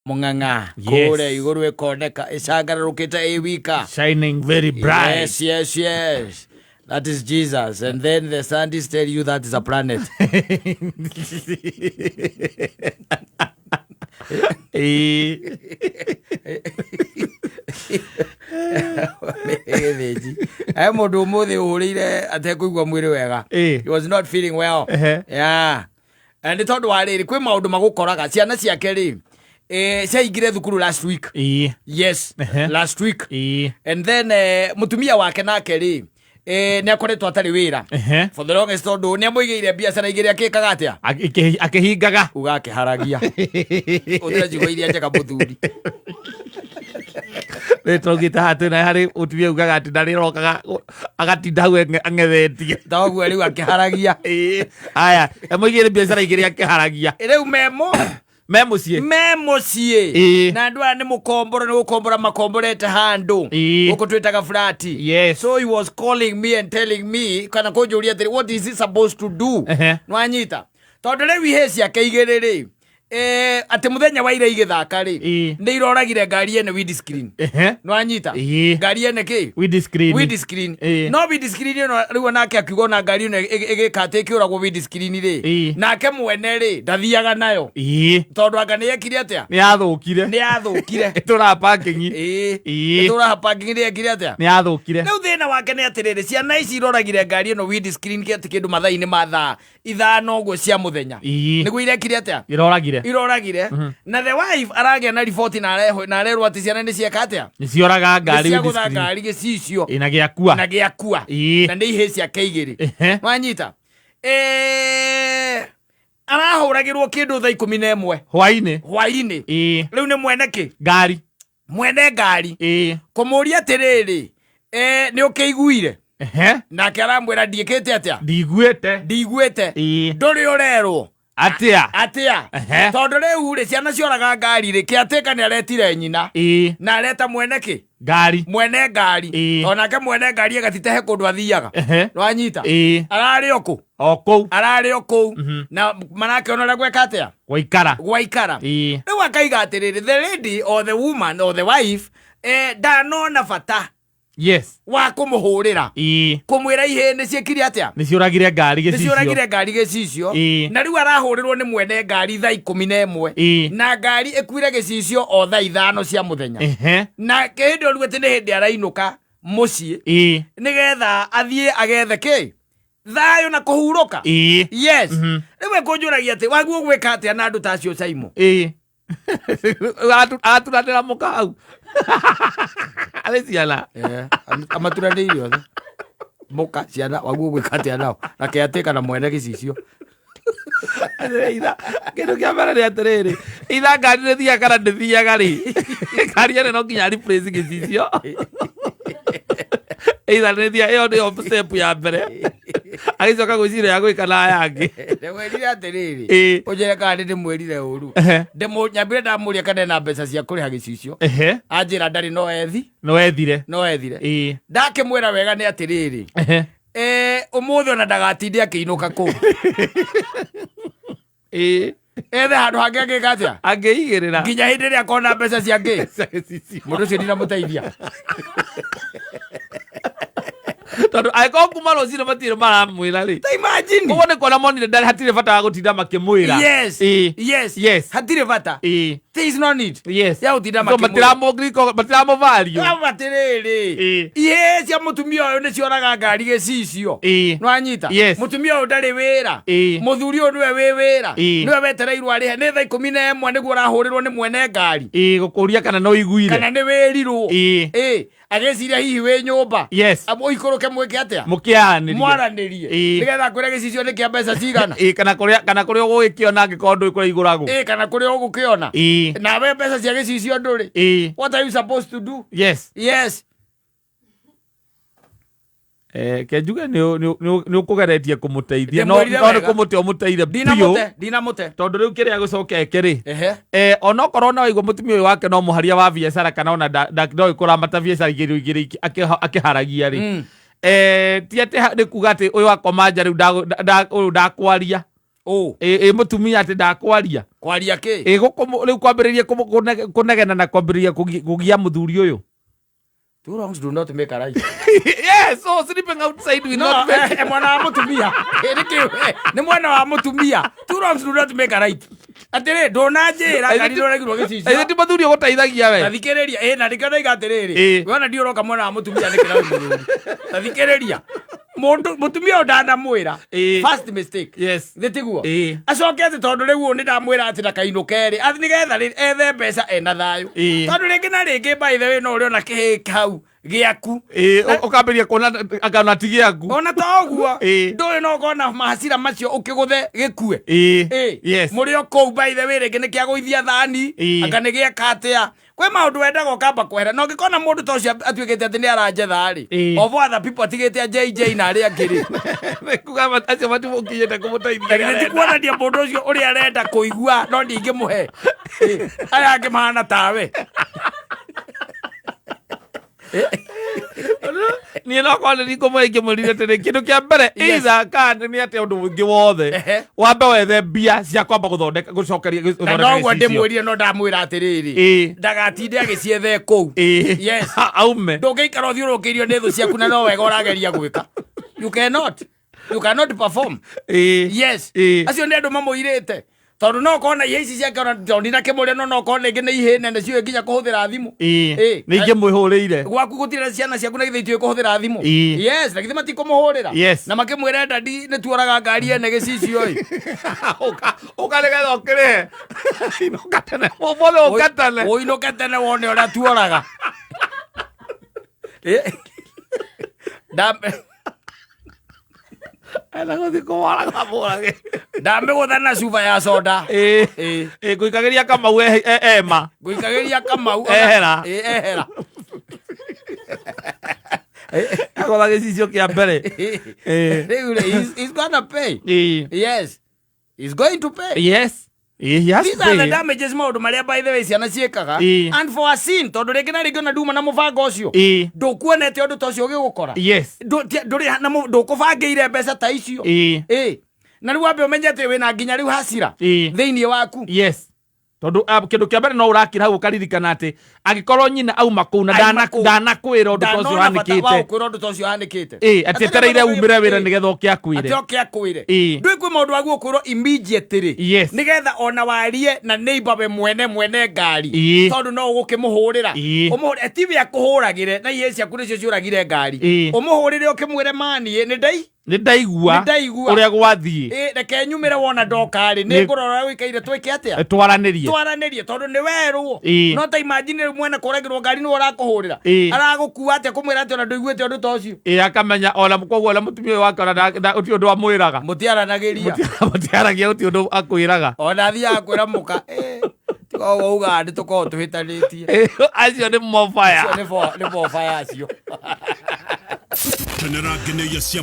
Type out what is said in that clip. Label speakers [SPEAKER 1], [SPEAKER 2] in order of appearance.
[SPEAKER 1] Mũng'ang'a.
[SPEAKER 2] Yes.
[SPEAKER 1] Kũrĩa igũrũ ĩkoneka ĩcangararũkĩte ĩ wika.
[SPEAKER 2] Shining very bright.
[SPEAKER 1] Yes. That is Jesus. And then the scientists tell you that is a planet.
[SPEAKER 2] Ĩĩ.
[SPEAKER 1] Gĩthĩnji. He mũndũ ũmũthĩ ũhũrĩire atekũigua mwĩrĩ wega.
[SPEAKER 2] Ĩĩ.
[SPEAKER 1] He was not feeling well.
[SPEAKER 2] Ehe.
[SPEAKER 1] Yeah. Nĩ tondũ wa rĩrĩ kwĩ maũndũ magũkoraga ciana ciake rĩ ciaingire thukuru last week.
[SPEAKER 2] Ĩĩ.
[SPEAKER 1] Yes.
[SPEAKER 2] Ehe.
[SPEAKER 1] Last week.
[SPEAKER 2] Ĩĩ.
[SPEAKER 1] And then mũtumia wake nake rĩ nĩ akoretwo atarĩ wĩra.
[SPEAKER 2] Ehe.
[SPEAKER 1] For the longest tondũ nĩ amũigĩire biacara igĩrĩ akĩkaga atĩa?
[SPEAKER 2] Akĩhingaga.
[SPEAKER 1] Uga akĩharagia. Ũthĩra ciugo iria njega mũthuri.
[SPEAKER 2] Rĩ tũraugĩte haha twĩna harĩ mũtumia ugaga atĩ ndarĩ rokaga agatinda hau ang'ethetie.
[SPEAKER 1] Toguo rĩu akĩharagia.
[SPEAKER 2] Ĩĩ. Aya, amũigĩire biacara igĩrĩ akĩharagia.
[SPEAKER 1] Rĩu memo
[SPEAKER 2] Me mũciĩ.
[SPEAKER 1] Me mũciĩ.
[SPEAKER 2] Ĩĩ.
[SPEAKER 1] Na andũ aya nĩ mũkomboro nĩ gũkombora makomborete handũ.
[SPEAKER 2] Ĩĩ.
[SPEAKER 1] Gũkũ twĩtaga flat.
[SPEAKER 2] Yes.
[SPEAKER 1] So he was calling me and telling me kana kũnjũria atĩrĩ, what is he supposed to do?
[SPEAKER 2] Ehe.
[SPEAKER 1] Nwanyita. Tondũ rĩu ihĩĩ ciake igĩrĩ rĩ, atĩ mũthenya wa ira igĩthaka rĩ,
[SPEAKER 2] Ĩĩ.
[SPEAKER 1] nĩ iroragire ngari ene windscreen.
[SPEAKER 2] Ehe.
[SPEAKER 1] Nwanyita.
[SPEAKER 2] Ĩĩ.
[SPEAKER 1] Ngari ene kĩ?
[SPEAKER 2] Windscreen.
[SPEAKER 1] Windscreen.
[SPEAKER 2] Ĩĩ.
[SPEAKER 1] No windscreen ĩno rĩu onake akiuga ona ngari ĩno ĩgĩka atĩ ĩkĩũragwo windscreen rĩ,
[SPEAKER 2] Ĩĩ.
[SPEAKER 1] nake mwene rĩ ndathiaga nayo.
[SPEAKER 2] Ĩĩ.
[SPEAKER 1] Tondũ anga nĩ yekire atĩa?
[SPEAKER 2] Nĩ yathũkire.
[SPEAKER 1] Nĩ yathũkire.
[SPEAKER 2] Ĩtũraga parking.
[SPEAKER 1] Ĩĩ.
[SPEAKER 2] Ĩĩ.
[SPEAKER 1] Ĩtũraga parking nĩ yekire atĩa?
[SPEAKER 2] Nĩ yathũkire.
[SPEAKER 1] Rĩu thĩna wake nĩ atĩrĩrĩ, ciana ici iroragire ngari ĩno windscreen kĩ atĩ kĩndũ mathaa-inĩ ma thaa 5 ũguo cia mũthenya.
[SPEAKER 2] Ĩĩ.
[SPEAKER 1] Nĩguo irekire atĩa?
[SPEAKER 2] Iroragire.
[SPEAKER 1] Iroragire. Na the wife aragĩa na riboti na arehwo na arerwo atĩ ciana nĩ cieka atĩa?
[SPEAKER 2] Nĩ cioraga ngari
[SPEAKER 1] Nĩ ciagũtha
[SPEAKER 2] windscreen.
[SPEAKER 1] ngari gĩcicio.
[SPEAKER 2] Ĩ, na gĩakua.
[SPEAKER 1] Na gĩakua.
[SPEAKER 2] Ĩĩ.
[SPEAKER 1] Na nĩ ihĩĩ ciake igĩrĩ.
[SPEAKER 2] Ehe.
[SPEAKER 1] Wanyita. Arahũragĩrwo kĩndũ thaa 11.
[SPEAKER 2] Hwainĩ.
[SPEAKER 1] Hwainĩ.
[SPEAKER 2] Ĩĩ.
[SPEAKER 1] Rĩu nĩ mwene kĩ?
[SPEAKER 2] Ngari.
[SPEAKER 1] Mwene ngari.
[SPEAKER 2] Ĩĩ.
[SPEAKER 1] Kũmũria atĩrĩrĩ, nĩ ũkĩiguire?
[SPEAKER 2] Ehe.
[SPEAKER 1] Nake aramwĩra ndiĩkĩte atĩa?
[SPEAKER 2] Ndiguĩte.
[SPEAKER 1] Ndiguĩte.
[SPEAKER 2] Ĩĩ.
[SPEAKER 1] Ndũrĩ ũrerwo.
[SPEAKER 2] Atĩa?
[SPEAKER 1] Atĩa?
[SPEAKER 2] Ehe.
[SPEAKER 1] Tondũ rĩu rĩ ciana cioraga ngari rĩ, kĩatĩka nĩ aretire nyina.
[SPEAKER 2] Ĩĩ.
[SPEAKER 1] Na areta mwene kĩ?
[SPEAKER 2] Ngari.
[SPEAKER 1] Mwene ngari.
[SPEAKER 2] Ĩĩ.
[SPEAKER 1] Onake mwene ngari agatite he kũndũ athiaga.
[SPEAKER 2] Ehe.
[SPEAKER 1] Nĩwanyita?
[SPEAKER 2] Ĩĩ.
[SPEAKER 1] Ararĩ o kũ?
[SPEAKER 2] O kũu.
[SPEAKER 1] Ararĩ o kũu. Na marakĩona ũrĩa gweka atĩa?
[SPEAKER 2] Gwaikara.
[SPEAKER 1] Gwaikara.
[SPEAKER 2] Ĩĩ.
[SPEAKER 1] Rĩu akaiga atĩrĩrĩ, the lady or the woman or the wife, ndanona bata
[SPEAKER 2] Yes.
[SPEAKER 1] wa kũmũhũrĩra.
[SPEAKER 2] Ĩĩ.
[SPEAKER 1] Kũmwĩra ihĩĩ nĩ ciĩkire atĩa?
[SPEAKER 2] Nĩ ciũragire ngari gĩcicio.
[SPEAKER 1] Nĩ ciũragire ngari gĩcicio.
[SPEAKER 2] Ĩĩ.
[SPEAKER 1] Na rĩu arahũrĩrwo nĩ mwene ngari thaa 11.
[SPEAKER 2] Ĩĩ.
[SPEAKER 1] Na ngari ĩkuire gĩcicio o thaa 5 cia mũthenya.
[SPEAKER 2] Ehe.
[SPEAKER 1] Na hĩndĩ ĩyo rĩu atĩ nĩ hĩndĩ arainũka mũciĩ.
[SPEAKER 2] Ĩĩ.
[SPEAKER 1] Nĩgetha athiĩ agethe kĩ? Thayũ na kũhurũka.
[SPEAKER 2] Ĩĩ.
[SPEAKER 1] Yes. Rĩu ekũnjũragia atĩ waguo gwĩka atĩa na andũ ta acio Saimo?
[SPEAKER 2] Ĩĩ. Araturanĩra mũka hau. Arĩ ciana.
[SPEAKER 1] Amaturanĩire othe. Mũka ciana waguo gwĩka atĩa nao? Na kĩatĩka na mwene gĩcicio.
[SPEAKER 2] Atĩrĩ, kĩndũ kĩa mbere nĩ atĩrĩrĩ, itha ngari nĩ thiaga kana ndĩthiaga rĩ, ngari ĩno no nginya replace gĩcicio. Either nĩ thiaga, ĩyo nĩyo step ya mbere. Agĩcoka gwĩciria ya gwĩka na aya angĩ.
[SPEAKER 1] Ndĩmwĩrire atĩrĩrĩ,
[SPEAKER 2] Ĩĩ.
[SPEAKER 1] ũnjĩre kana nĩ ndĩmwĩrire ũru.
[SPEAKER 2] Ehe.
[SPEAKER 1] Nyambire ndamũria kana ena mbeca cia kũrĩha gĩcicio.
[SPEAKER 2] Ehe.
[SPEAKER 1] Anjĩra ndarĩ no ethi.
[SPEAKER 2] No ethire.
[SPEAKER 1] No ethire.
[SPEAKER 2] Ĩĩ.
[SPEAKER 1] Ndakĩmwĩra wega nĩ atĩrĩrĩ,
[SPEAKER 2] Ehe.
[SPEAKER 1] Ũmũthĩ ona ndagatinde akĩinũka kũu.
[SPEAKER 2] Ĩĩ.
[SPEAKER 1] Ethe handũ hangĩ angĩka atĩa?
[SPEAKER 2] Angĩigĩrĩra.
[SPEAKER 1] Nginya hĩndĩ ĩrĩa akona mbeca cia ngĩ.
[SPEAKER 2] Cia gĩcicio.
[SPEAKER 1] Mũndũ ũcio ndinamũteithia.
[SPEAKER 2] Tondũ angĩkorwo kuma rũcinĩ matirĩ maramwĩra rĩ.
[SPEAKER 1] Ta imagine.
[SPEAKER 2] Koguo nĩ kuona monire ndarĩ hatirĩ bata wa gũtinda makĩmwĩra.
[SPEAKER 1] Yes.
[SPEAKER 2] Ĩĩ.
[SPEAKER 1] Yes.
[SPEAKER 2] Yes.
[SPEAKER 1] Hatirĩ bata.
[SPEAKER 2] Ĩĩ.
[SPEAKER 1] There is no need.
[SPEAKER 2] Yes.
[SPEAKER 1] Ya gũtinda
[SPEAKER 2] So
[SPEAKER 1] makĩmwĩra.
[SPEAKER 2] matiramũvalue.
[SPEAKER 1] Au atĩrĩrĩ.
[SPEAKER 2] Ĩĩ.
[SPEAKER 1] Ihĩĩ cia mũtumia ũyũ nĩ cioraga ngari gĩcicio.
[SPEAKER 2] Ĩĩ.
[SPEAKER 1] Nĩwanyita?
[SPEAKER 2] Yes.
[SPEAKER 1] Mũtumia ũyũ ndarĩ wĩra.
[SPEAKER 2] Ĩĩ.
[SPEAKER 1] Mũthuri ũyũ nĩwe wĩ wĩra.
[SPEAKER 2] Ĩĩ.
[SPEAKER 1] Nĩwe wetereirwo arĩhe. Nĩ thaa 11 nĩguo ũrahũrĩrwo nĩ mwene ngari.
[SPEAKER 2] Ĩĩ, gũkũria kana no iguire.
[SPEAKER 1] Kana nĩ wĩrirwo.
[SPEAKER 2] Ĩĩ.
[SPEAKER 1] Ĩĩ. Agĩciria hihi wĩ nyũmba.
[SPEAKER 2] Yes.
[SPEAKER 1] Ũikũrũke mwĩke atĩa?
[SPEAKER 2] Mũkĩaranĩrie.
[SPEAKER 1] Mwaranĩrie.
[SPEAKER 2] Ĩĩ.
[SPEAKER 1] Nĩgetha kwĩre gĩcicio nĩ kĩa mbeca cigana.
[SPEAKER 2] Ĩĩ, kana kũrĩa, kana kũrĩa ũgũgĩkĩona angĩkorwo ndũĩ kũrĩa igũragwo.
[SPEAKER 1] Ĩĩ, kana kũrĩa ũgũkĩona.
[SPEAKER 2] Ĩĩ.
[SPEAKER 1] Nawe mbeca cia gĩcicio ndũrĩ.
[SPEAKER 2] Ĩĩ.
[SPEAKER 1] What are you supposed to do?
[SPEAKER 2] Yes.
[SPEAKER 1] Yes.
[SPEAKER 2] Ke njuge nĩ ũkũgeretie kũmũteithia, no
[SPEAKER 1] Ndĩmwĩrire
[SPEAKER 2] no nĩ
[SPEAKER 1] wega.
[SPEAKER 2] kũmũte ũmũteire biũ.
[SPEAKER 1] Ndinamũte, ndinamũte.
[SPEAKER 2] Tondũ rĩu kĩrĩa gũcoka eke rĩ,
[SPEAKER 1] Ehe.
[SPEAKER 2] Onokorwo no waigua mũtumia ũyũ wake no mũharia wa biacara kana ona ndoĩ kũramata biacara igĩrĩ igĩrĩ akĩharagia rĩ. Ti atĩ nĩ kuga atĩ ũyũ akoma nja rĩu ũyũ ndakwaria.
[SPEAKER 1] Ũ
[SPEAKER 2] Ĩ mũtumia atĩ ndakwaria.
[SPEAKER 1] Kwaria kĩ?
[SPEAKER 2] Ĩ rĩu kwambĩrĩria kũnegena na kwambĩrĩria kũgia mũthuri ũyũ.
[SPEAKER 1] Two wrongs do not make a right.
[SPEAKER 2] Yes, so sleeping outside will
[SPEAKER 1] No,
[SPEAKER 2] not make
[SPEAKER 1] mwena wa mũtumia. Nĩkĩ nĩ mwena wa mũtumia. Two wrongs do not make a right. Atĩrĩ, ndũnanjĩra ngari ndũragirwo gĩcicio.
[SPEAKER 2] Ĩ ti mũthuri ũgũteithagia we.
[SPEAKER 1] Tathikĩrĩria, ĩ na nĩkĩo ndaiga atĩrĩrĩ.
[SPEAKER 2] Ĩ.
[SPEAKER 1] Wona ndiũ ũroka mwena wa mũtumia nĩkĩ na wĩ mũthuri. Tathikĩrĩria. Mũndũ mũtumia ũyũ ndanamwĩra.
[SPEAKER 2] Ĩ.
[SPEAKER 1] First mistake.
[SPEAKER 2] Yes.
[SPEAKER 1] Nĩ tiguo?
[SPEAKER 2] Ĩ.
[SPEAKER 1] Acoke atĩ tondũ rĩu ũyũ nĩ ndamwĩra atĩ ndakainũke rĩ, atĩ nĩgetha rĩ ethe mbeca ena thayũ.
[SPEAKER 2] Ĩ.
[SPEAKER 1] Tondũ rĩngĩ na rĩngĩ by the way no ũrĩ ona kĩhĩ hau gĩaku.
[SPEAKER 2] Ĩ ũkambĩrĩria kuona akana ti gĩaku.
[SPEAKER 1] Ona to ũguo
[SPEAKER 2] Ĩ.
[SPEAKER 1] ndũĩ no ũkona mahacira macio ũkĩgũthe gĩkue.
[SPEAKER 2] Ĩ.
[SPEAKER 1] Ĩ.
[SPEAKER 2] Yes.
[SPEAKER 1] Mũrĩ o kũu by the way rĩngĩ nĩ kĩagũithia thani
[SPEAKER 2] Ĩ.
[SPEAKER 1] anga nĩ gĩeka atĩa. Kwĩ maũndũ wendaga ũkamba kwehera na ũngĩkona mũndũ ta ũcio atuĩkĩte atĩ nĩ aranjetha rĩ,
[SPEAKER 2] Ĩ.
[SPEAKER 1] of other people atigĩte a JJ na arĩa angĩ rĩ,
[SPEAKER 2] Nĩ kuga acio matimũkinyĩte kũmũteithia.
[SPEAKER 1] Na githĩ ti kuonania mũndũ ũcio ũrĩa arenda kũigua no ndingĩmũhe. Ĩ, aya angĩ mahana tawe.
[SPEAKER 2] Niĩ no korwo nĩ ngũmwe ingĩmwĩrire atĩrĩ kĩndũ kĩa mbere
[SPEAKER 1] Yes.
[SPEAKER 2] either kana nĩ atĩa ũndũ ũngĩ wothe
[SPEAKER 1] Ehe.
[SPEAKER 2] wambe wethe mbia cia kwamba gũthondeka gũcokeria
[SPEAKER 1] Na
[SPEAKER 2] gũthondeka
[SPEAKER 1] noguo
[SPEAKER 2] gĩcicio.
[SPEAKER 1] ndĩmwĩrire no ndamwĩra atĩrĩrĩ,
[SPEAKER 2] Ĩ.
[SPEAKER 1] ndagatinde agĩciethe kũu.
[SPEAKER 2] Ĩ.
[SPEAKER 1] Yes.
[SPEAKER 2] Aume.
[SPEAKER 1] Ndũngĩikara ũthiũrũrũkĩirio nĩ thũ ciaku na no wega ũrageria gwĩka. You cannot. You cannot perform.
[SPEAKER 2] Ĩ.
[SPEAKER 1] Yes.
[SPEAKER 2] Ĩ.
[SPEAKER 1] Acio nĩ andũ mamũirĩte. Tondũ no ũkorwo na ihe ici ciake ona tondũ ndinakĩmũria no no ũkorwo rĩngĩ nĩ ihĩ nene ciũĩ nginya kũhũthĩra thimũ.
[SPEAKER 2] Ĩ.
[SPEAKER 1] Ĩ.
[SPEAKER 2] Nĩ ingĩmwĩhũrĩire.
[SPEAKER 1] Gwaku gũtirĩ na ciana ciaku na githĩ itiũĩ kũhũthĩra thimũ.
[SPEAKER 2] Ĩ.
[SPEAKER 1] Yes, na githĩ matikũmũhũrĩra.
[SPEAKER 2] Yes.
[SPEAKER 1] Na makĩmwĩra dadi nĩ tuoraga ngari ene gĩcicio ĩ.
[SPEAKER 2] Ũka nĩgetha ũkĩrĩhe. Inũka tene. Ũmũthĩ ũka tene.
[SPEAKER 1] Ũinũke tene wone ũrĩa tuoraga. Ĩ.
[SPEAKER 2] Enda gũthiĩ kũmũraga mũrage.
[SPEAKER 1] Ndamĩgũtha na cuba ya soda.
[SPEAKER 2] Ĩ.
[SPEAKER 1] Ĩ.
[SPEAKER 2] Ĩ ngũikagĩria Kamau ema.
[SPEAKER 1] Ngũikagĩria Kamau.
[SPEAKER 2] Ehera.
[SPEAKER 1] Ĩ, ehera.
[SPEAKER 2] Agũtha gĩcicio kĩa mbere. Ĩ.
[SPEAKER 1] Rĩu rĩ, he's gonna pay.
[SPEAKER 2] Ĩ.
[SPEAKER 1] Yes. He's going to pay.
[SPEAKER 2] Yes. Ĩ, he has
[SPEAKER 1] These
[SPEAKER 2] to
[SPEAKER 1] are the
[SPEAKER 2] pay.
[SPEAKER 1] damages maũndũ marĩa by the way ciana ciĩkaga.
[SPEAKER 2] Ĩ.
[SPEAKER 1] And for a sin tondũ rĩngĩ na rĩngĩ ona nduma na mũbango ũcio.
[SPEAKER 2] Ĩ.
[SPEAKER 1] Ndũkuonete ũndũ ta ũcio ũgĩgũkora.
[SPEAKER 2] Yes.
[SPEAKER 1] Ndũrĩ na ndũkũbangĩire mbeca ta icio.
[SPEAKER 2] Ĩ.
[SPEAKER 1] Ĩ. Na rĩu wambe ũmenye atĩ wĩna nginya rĩu hasira
[SPEAKER 2] Ĩ.
[SPEAKER 1] thĩinĩ waku.
[SPEAKER 2] Yes. Tondũ kĩndũ kĩa mbere no ũrakĩra hau ũkaririkana atĩ angĩkorwo nyina auma kũu na
[SPEAKER 1] Auma kũu.
[SPEAKER 2] ndanakwĩra ũndũ ta ũcio
[SPEAKER 1] Ndanona bata wa
[SPEAKER 2] ũhanĩkĩte.
[SPEAKER 1] gũkwĩra ũndũ ta ũcio ũhanĩkĩte.
[SPEAKER 2] Ĩ, atĩ etereire umĩre wĩra
[SPEAKER 1] Ĩ.
[SPEAKER 2] nĩgetha ũke akwĩre.
[SPEAKER 1] Atĩ oke akwĩre.
[SPEAKER 2] Ĩ.
[SPEAKER 1] Ndũĩ kwĩ maũndũ wagwo kwĩrwo immediately.
[SPEAKER 2] Yes.
[SPEAKER 1] Nĩgetha ona warie na neighbor we mwene mwene ngari.
[SPEAKER 2] Ĩ.
[SPEAKER 1] Tondũ no ũgũkĩmũhũrĩra.
[SPEAKER 2] Ĩ.
[SPEAKER 1] Ũmũhũrĩre tiwe akũhũragĩre na ihĩ ciaku nĩcio ciũragire ngari.
[SPEAKER 2] Ĩ.
[SPEAKER 1] Ũmũhũrĩre ũkĩmwĩre mani nĩ ndai.
[SPEAKER 2] Nĩ ndaigua
[SPEAKER 1] Nĩ ndaigua.
[SPEAKER 2] ũrĩa gwathiĩ.
[SPEAKER 1] Ĩ, reke nyumĩre wona ndoka rĩ nĩ
[SPEAKER 2] Nĩ-
[SPEAKER 1] ngũrora ũrĩa ũikaire twĩke atĩa.
[SPEAKER 2] Twaranĩrie.
[SPEAKER 1] Twaranĩrie tondũ nĩ werwo.
[SPEAKER 2] Ĩ.
[SPEAKER 1] No ta imagine rĩu mwene kũragĩrwo ngari nĩwe ũrakũhũrĩra.
[SPEAKER 2] Ĩ.
[SPEAKER 1] Aragũkua atĩa kũmwĩra atĩ ona ndũiguĩte ũndũ ta ũcio.
[SPEAKER 2] Ĩ akamenya ona koguo ona mũtumia ũyũ wake ona gũtirĩ ũndũ amwĩraga.
[SPEAKER 1] Mũtiaranagĩria.
[SPEAKER 2] Mũtiaragia gũtirĩ ũndũ akwĩraga.
[SPEAKER 1] Ona athiaga kwĩra mũka tiga ũguo ugaga nĩ tũkoragwo tũhĩtanĩtie.
[SPEAKER 2] Ĩ, acio nĩ mobaya.
[SPEAKER 1] Acio nĩ boba yacio.
[SPEAKER 3] Kenera ngeneia cia